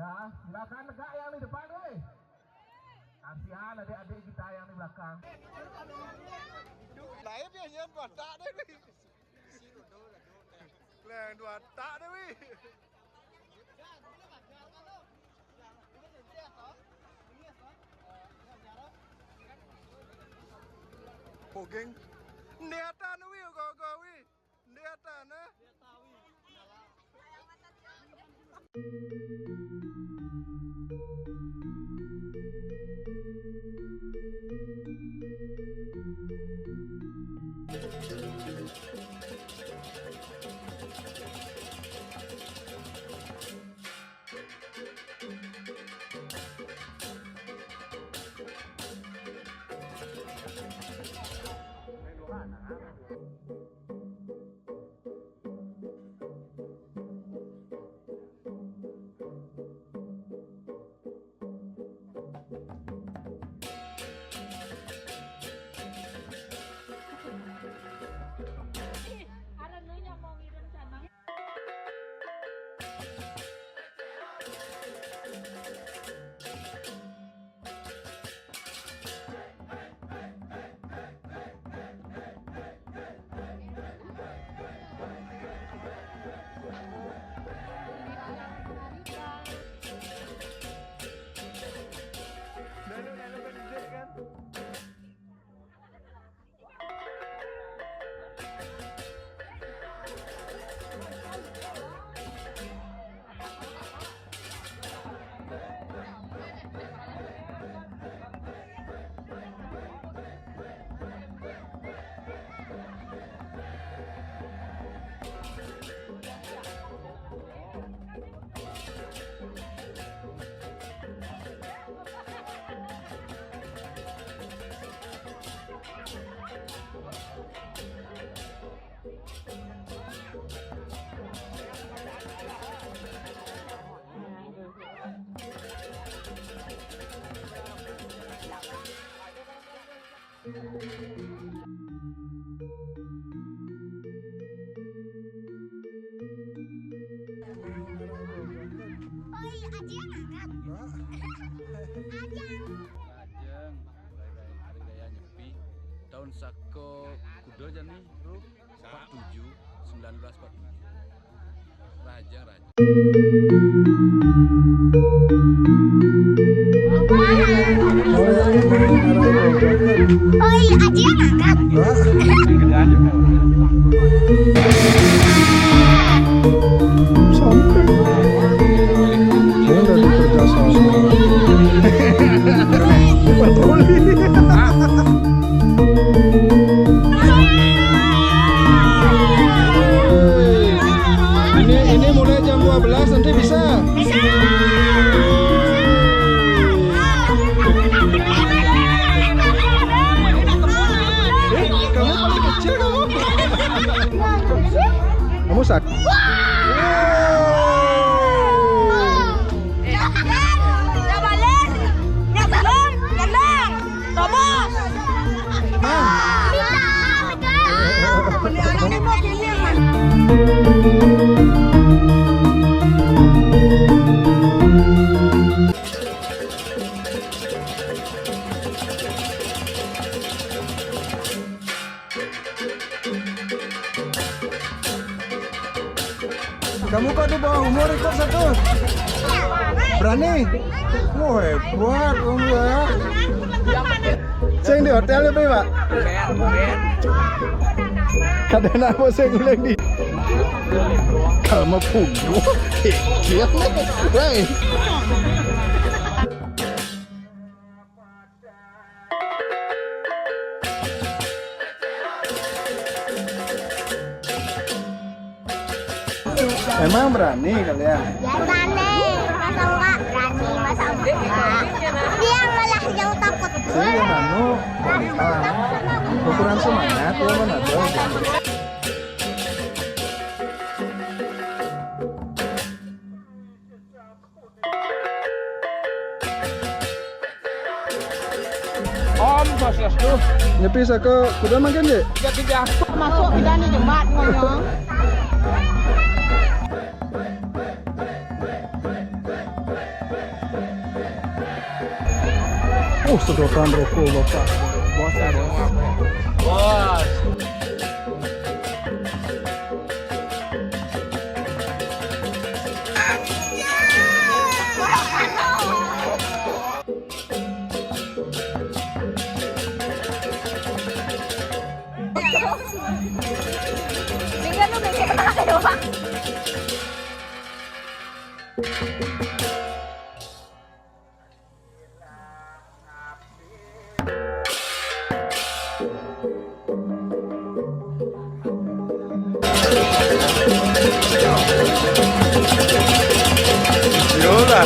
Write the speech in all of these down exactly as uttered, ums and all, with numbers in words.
Ya, silakan tegak yang di depan, weh. Kasihan adik-adik kita yang di belakang. Naib ya, nyen botak deh, weh. Leng dua tak deh, weh. Pogeng. Niatan, weh, go-go, weh. Niatan, eh. Lajeng, hari raya Nyepi, tahun saka kuda jani, Bro? Empat tujuh, sembilan belas empat tujuh. Raja, raja. Oi, aja yang angkat. Sampai. Dia udah dikerja sama. Patroli. Ini, ini mulai jam dua belas nanti bisa. Eh, kamu paling kecil kamu. Kamu sak. Kamu kok di bawah umur ikut satu? Berani? Wah, hebat, Om, ya. Sing di hotel ya, Pak? Kada napa sing ulang di. Kalau mau punggu, kikir, weh. Emang berani kalian? Ya berani, masa enggak berani, masa enggak? Dia malah yang takut. Sih, yang anu, gampang. Ukuran semangat, ya mana ada. Om Swastiastu. Nyepi saka kuda mangkin, Dik? Ya, tidak masuk kita ni jemaat ngono. Posso trocar um brocolo, pá? Boa tarde. Yola.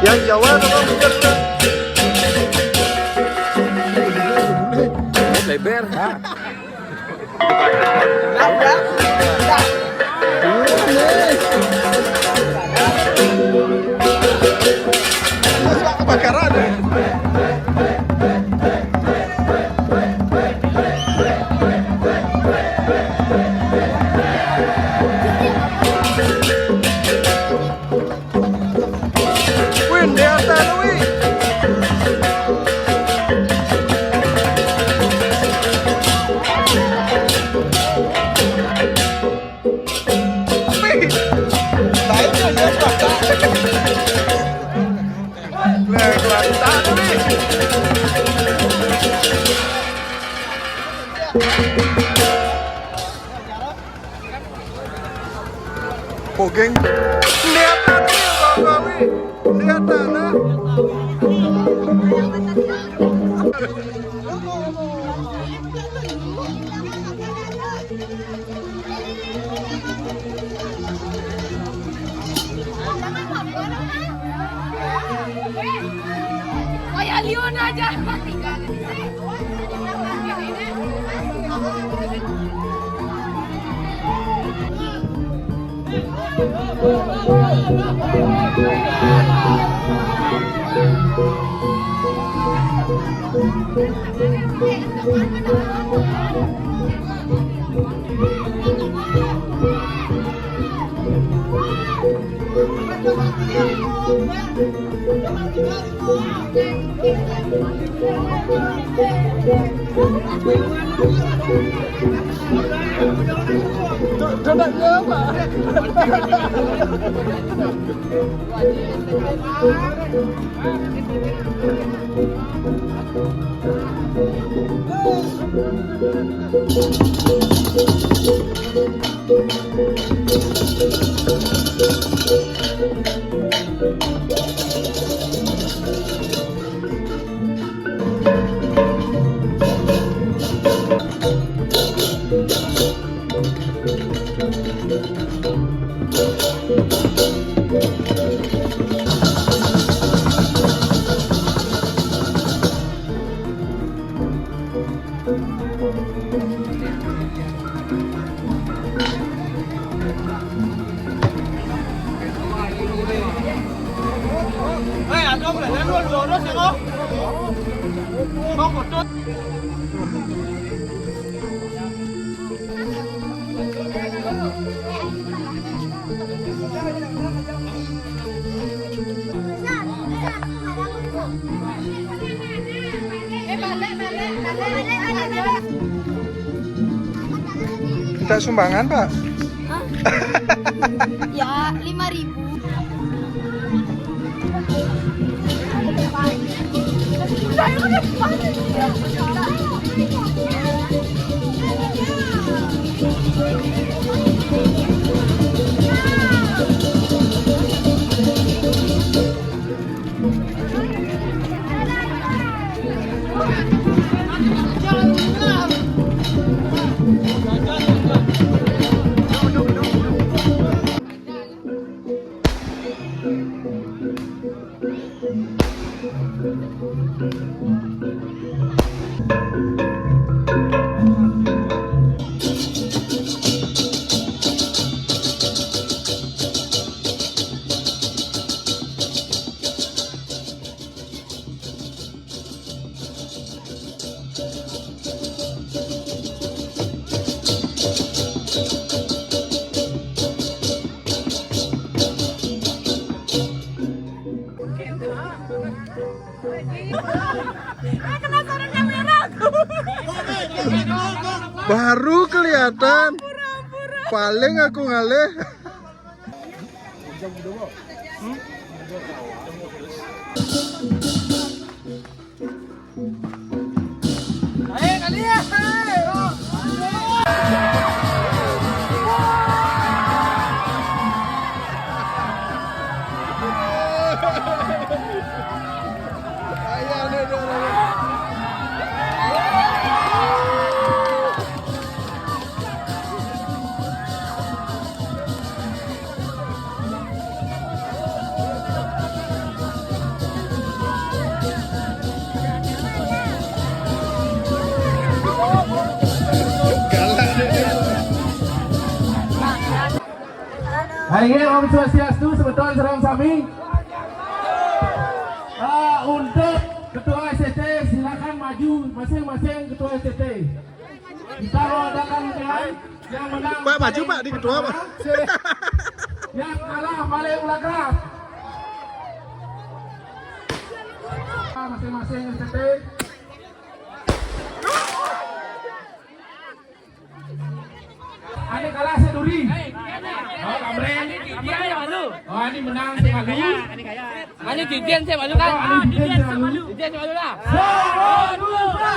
Yang Jawa atau yang Lebar. Kebakaran. Wih, dia sana, wih. Wih, baiknya dia pakai. Lah, kelantan, wih. Pogeng. Lihat tadi, Bang Bawi. Lihat tanah. Kayak Leon aja. Kita sumbangan, Pak. Hah? Ya, lima ribu. Baru kelihatan. Paling aku ngalih. Hai, Om Swastiastu, semeton sareng sami. Ah, untuk ketua S C T, silakan maju masing-masing ketua S C T. Kita mau adakan pilihan. Yang menang Pak, maju, Pak, di ketua, Pak. Yang kalah paling belakang. Masing-masing S C T. Ane kalah sing duri. Oh, kamreng. Oh, ane menang sing malu. Ane Diden sing malu kan? Oh, ane Diden sing malu. Diden sing malu lah. Satu, dua.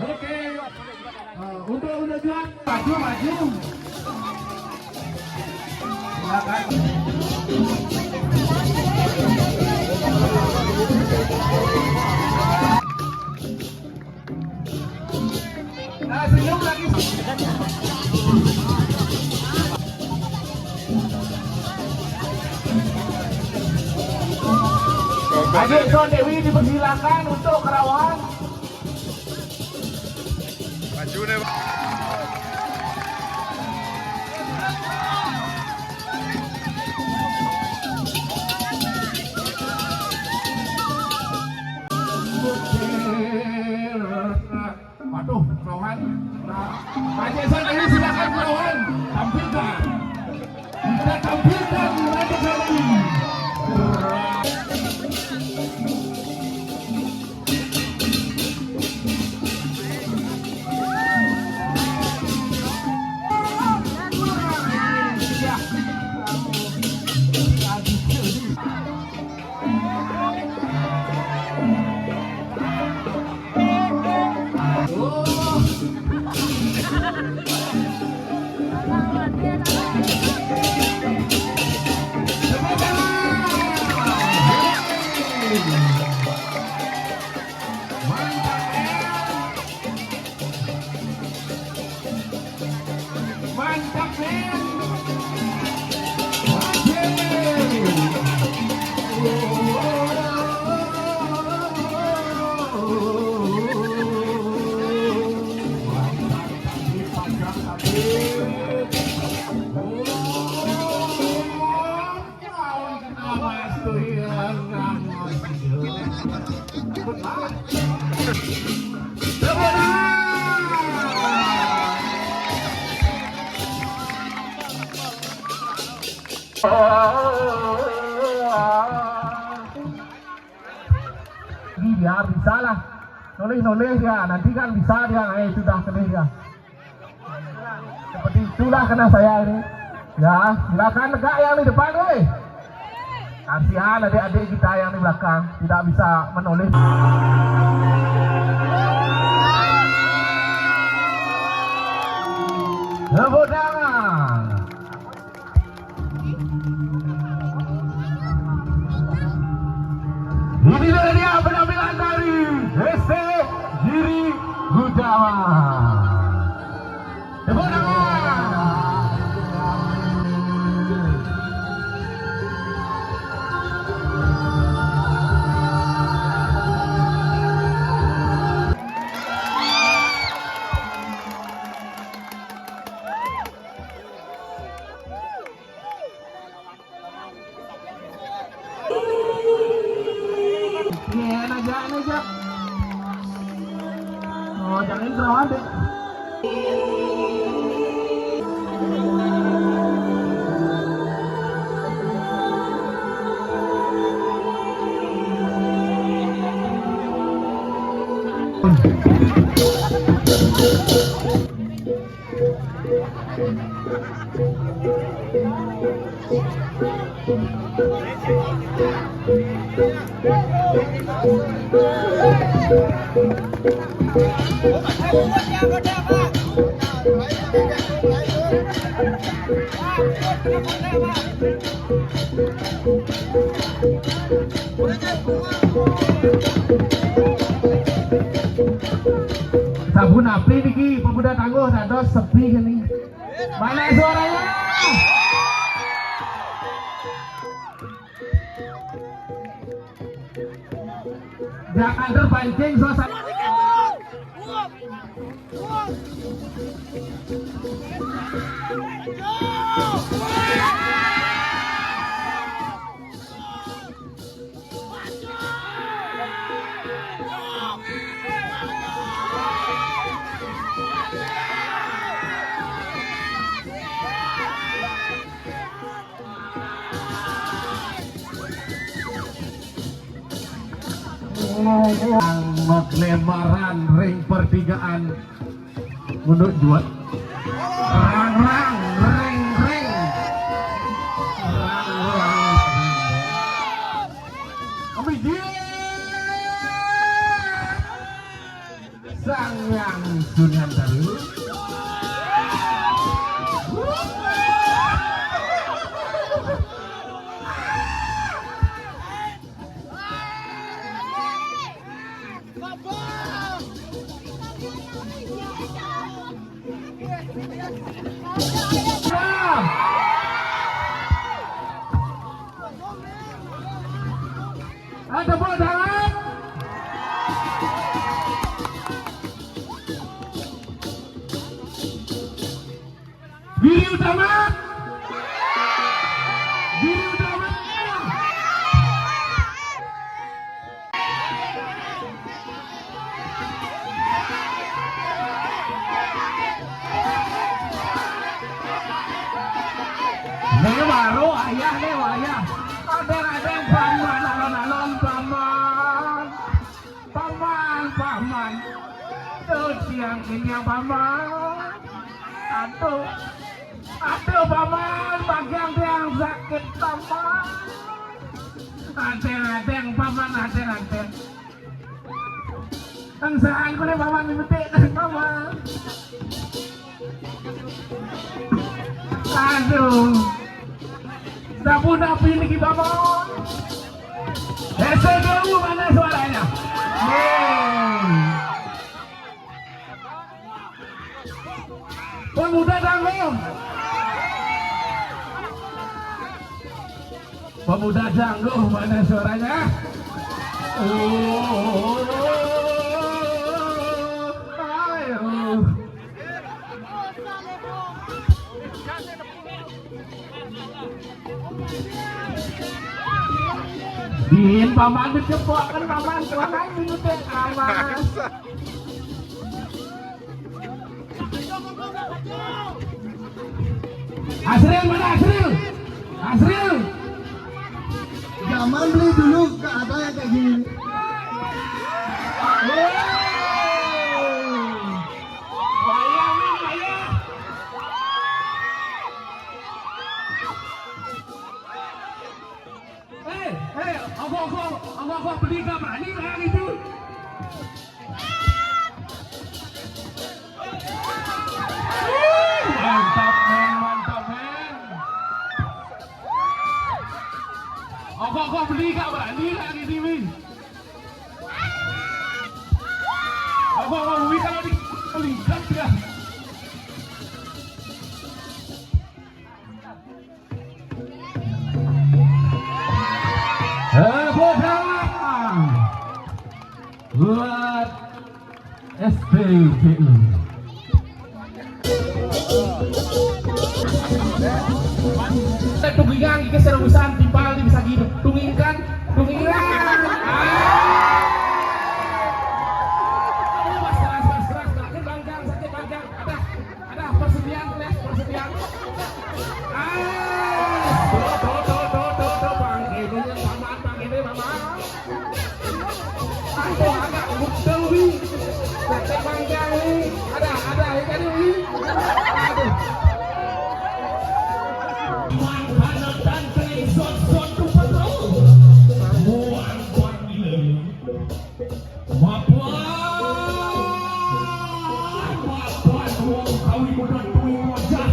Oke, eh, untuk udah jual, maju, maju. Silakan. Nah, senyum lagi. Adik Son Dewi dipersilakan untuk kerawan. Maju deh, Pak. Waduh, Rohan. Nah, Pak Jason, ini silakan Rohan. Tampilkan. Kita tampilkan Raja Sari. Mantap, men. Ini biar bisa lah. Nulis-nulis ya, nanti kan bisa dia, eh, sudah tulis ya. Seperti itulah kena saya ini. Ya, silakan tegak yang di depan, weh. Kasihan adik-adik kita yang di belakang tidak bisa menulis. Tepuk tangan. Inilah dia penampilan dari Hese Giri Utama. Tepuk tangan. Iya, aja, aja. Oh, jangan terawat deh. Sabun api niki, pemuda tangguh dados sepi nih. Mana suaranya? Jangan terpancing suasana. Maglemaran ring pertigaan. Mundur juat. Rang, rang, reng, reng. Rang, rang, reng. Kami dia. Sang Hyang Sunan Taru. Ada tepuk tangan. Giri Utama. Giri Utama. Nih baru ayah nih, ayah. Ada-ada paman, alon-alon paman. Paman, paman. Tuh tiang ini yang paman. Aduh. Aduh, paman, bagian tiang sakit, paman. Adeng, adeng, paman, adeng, adeng. Tansaan ku nih, paman, mimetik, paman. Aduh. Sapu napi niki, paman. Hese dulu, mana suaranya? Yeay. Pemuda tangguh. Pemuda tangguh, mana suaranya? Oh, ayo. Din, paman dicepokan, paman, paman, ini teh, paman. Asril, mana Asril? Asril. Zaman beli dulu gak ada yang kayak gini. Wayah, men, wayah. Eh, eh, aku, aku, aku, aku beli gak berani kayak gitu. Mantap, men, mantap, men. Aku, aku beli gak berani kayak gitu, men. Tepuk tangan buat S P P U. Tunggang, kita serausan timpal di bisa gitu. Tunggang, tunggang. Ah! Keras, keras, keras, keras. Bangkang, sakit bangkang. Ada, ada persepian, kelas persepian. Ah! Tuh, tuh, tuh, tuh, tuh, tuh, Bang. Ini yang sama, Bang. Ini, Bang. Aduh, agak betul, Wi. Kata Bang Jang, Wi. Ada, ada, ya kan, Wi? Aduh. Makanan dan tren zon-zon tu perlu. Muang kuat gila. Mapuan. Mapuan, wong kawi muda tui wajah.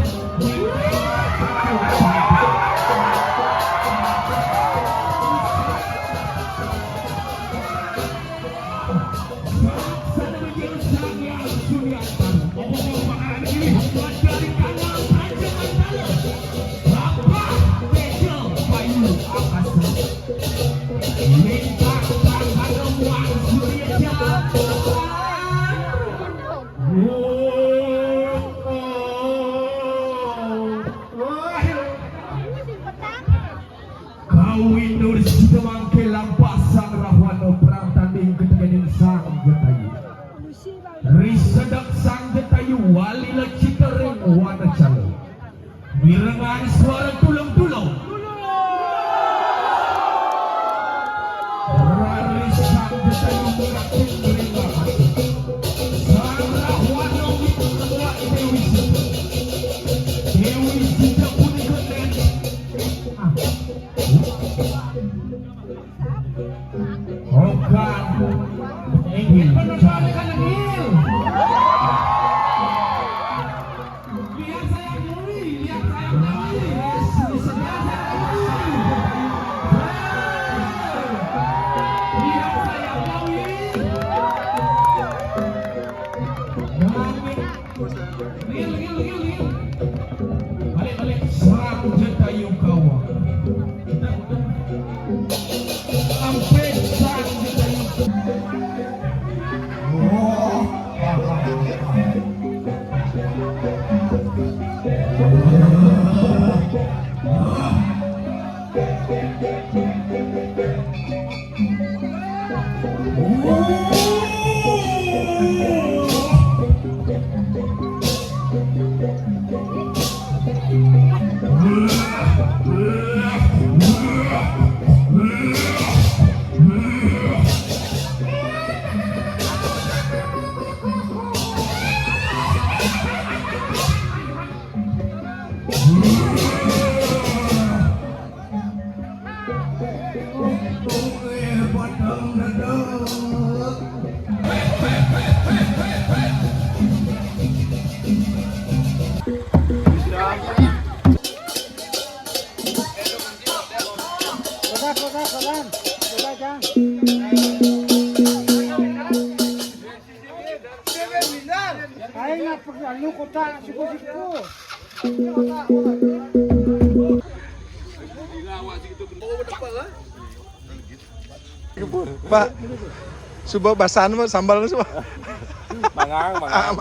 Kawin Nur Sitamangke lampah sang rahwana perang tanding keteganing sang Jatayu. Risedak sang Jatayu wali lecita ring Wanacala. Mirengang suara tulung-tulung. Raris sang Jatayu meratung ring lampah. Sang rahwana ngitung ngelah Dewi Sita. Dewi Sita punika nen. Okan. Inggih penonton kan inggih. Lihat saya dulu, lihat saya dulu. Lihat saya dulu. Lihat saya dulu. Ril, ril, ril, ril. Balik, balik. Serang Jatayu kawa. Sampai serang Jatayu. Oh. Kodak, kodak, kodak. Kodak, Jang. Aing ngapa anu kotak siku-siku. Pak, suba basan mah sambal suba. Mangang, mangang.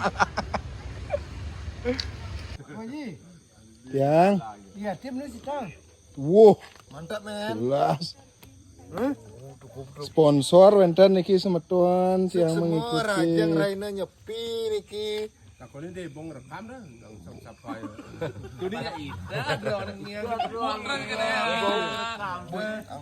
Yang. Iya, tim lu sih, Tang. Wuh, mantap, men. Jelas. Hah? Sponsor wénten niki semeton tiang mengikuti. Raja ngeraina nyepi niki. Takone deh bong rekam dah, langsung sapa ya. Kudu ya ida ada orangnya. Bong rekam.